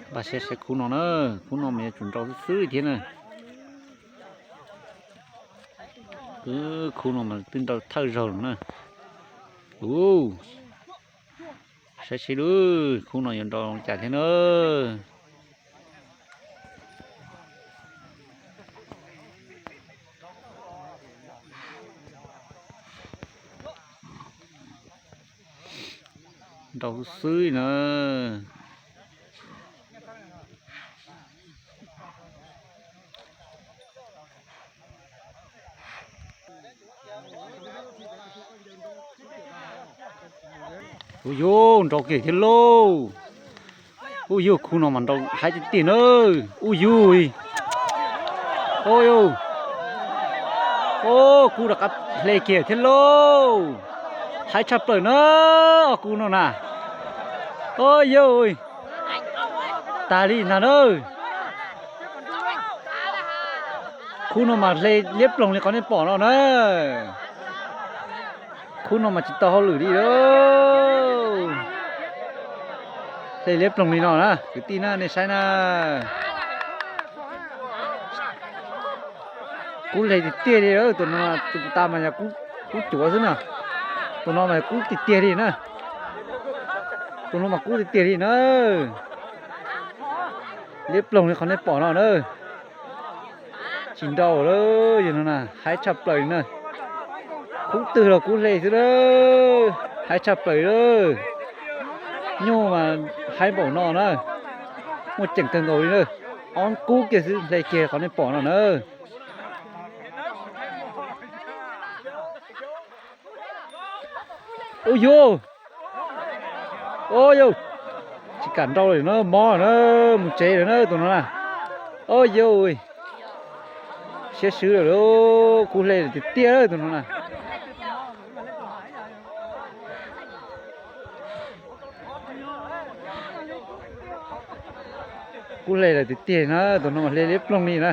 Npaj siab saib khub no na, khub no mas yuav tsum nrau xwb xwb thiab na. Khub no mas twb nrau thawj zaug lawm na. Ub, saib seb lub khub no yuav nrau li cas thiab na. Nrau xwb xwb na. Ub yug, nrau kiag thiab lauj. Ub yug, khub no mas nrau haib tiag tiag na. Ub yug, o, kub rov qab hle kiag thiab lauj. Haib tshaj plaws na, o kub no na. O yug, tag li ntag na. Khub no mas hle liab ploog li qhov nej pom no na. Khub no mas tsis tau hauj lwm li lauj. Hle liab ploog li no na kwv tij na, nej saib na. Kub hle tiag tiag li, tus no tus puas tas mas yog kub cuav xwb na. Tus no mas kub tiag tiag li na. Tus no mas kub tiag tiag li na. Liab ploog li qhov nej pom no na. Tsis nrau lawm, yog no na haib tshaj plaws li na. Kub twg los kub hle xwb lawm, haib tshaj plaws lawm. Nyuj mas haib npaum no na, muaj ceem kawg nkaus li na. Ob kub kiag xwb hle kiag qhov nej pom no na. Ub yug, o yug, tsis kam nrau li na, mob lawm na, mus tsev lawm na tus no na. O yug, siab swb lawm lauj, kub hle tiag tiag tus no na. Kub hle lawm tiag tiag na, tus no mas hle liab ploog li na.